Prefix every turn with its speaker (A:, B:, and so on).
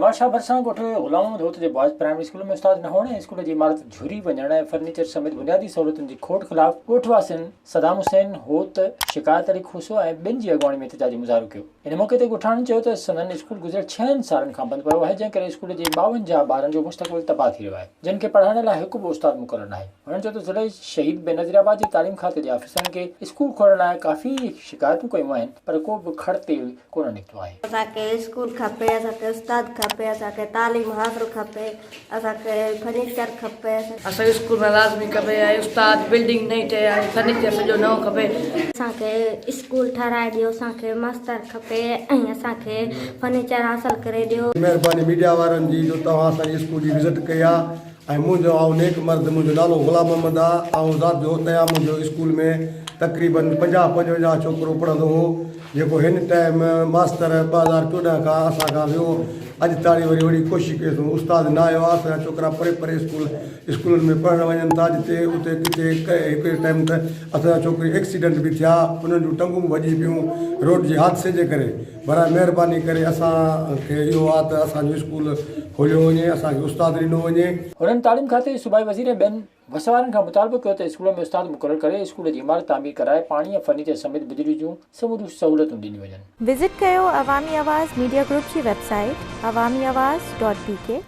A: نوابشاهه ڀرسان ڳوٺ غلام محمد هوت جي بوائز پرائمري اسڪول ۾ استاد نه هئڻ ۽ اسڪول جي عمارت جهري وڃڻ ۽ فرنيچر سميت بنيادي سهولتن جي کوٽ خلاف ڳوٺ واسين صدام حسين هوت، شڪايت علي کوسو ۽ ٻين جي اڳواڻي ۾ احتجاجي مظاهرو ڪيو. ان موقعي تي ڳوٺاڻن چيو ته سندن اسڪول گذريل ڇهن سالن کان بند پيو آهي جنهن ڪري اسڪول جي 52 ٻارن جو مستقبل تباهه ٿي رهيو آهي جن کي پڙهائڻ لاء هڪ به استاد مقرر ناهي. هنن چيو ته ضلعي شهيد بينظير آباد جي تعليم کاتي جي آفيسرن کي اسڪول کولڻ لاء ڪافي شڪايتون ڪيون آهن پر ڪو به کڙ تيل ڪونه نڪتو آهي.
B: اسان کي اسڪول کپي، اسان کي استاد کپي، اسان کي تعليم حاصل کپي، اسان کي فرنيچر کپي.
C: اسان کي اسڪول ۾ لازمي کپي ۽ استاد بلڊنگ نئين ٺهي ۽ فرنيچر سڄو نئون کپي.
B: اسان کي اسڪول ٺهرائي ڏيو، اسان کي ماستر کپي ۽ اسان کي فرنيچر حاصل ڪري ڏيو.
D: مهرباني ميڊيا وارن جي جو توهان اسان جي اسڪول جي وزٽ ڪئي آ ۽ منهنجو آئون نيڪ مرد منهنجو نالو غلام محمد آ آئون ذات جو هوت آهيان منهنجو اسڪول ۾ تقريبن 50 55 ڇوڪرو پڙهندو هو جيڪو هن ٽائيم ماستر 2014 کان اسان کان ويو اڄ تاڻي وري وڏي ڪوشش ڪئي اٿئون استاد نه آيو آ اسان جا ڇوڪرا پري پري اسڪول اسڪولن ۾ پڙهڻ وڃن ٿا جتي اتي ڪٿي هڪ ٽائيم ته اسان جا ڇوڪري ايڪسيڊنٽ به ٿيا انهن جون ٽنگون به ڀڄي پيون روڊ جي حادثي جي ڪري براء مهرباني ڪري اسان کي اهو آ ته اسان جو اسڪول کوليو وڃي اسان کي استاد ڏنو وڃي.
A: هنن تعليم کاتي، صوبائي وزير ۽ ٻين وس وارن کان مطالبو ڪيو ته اسڪول ۾ استاد مقرر ڪري اسڪول جي عمارت تعمير ڪرائي پاڻي ۽ فرنيچر سميت بجلي جون سموريون سهولتون ڏنيون وڃن.
E: وزٽ ڪيو عوامي آواز ميڊيا گروپ جي website Awami Awaz dot B K.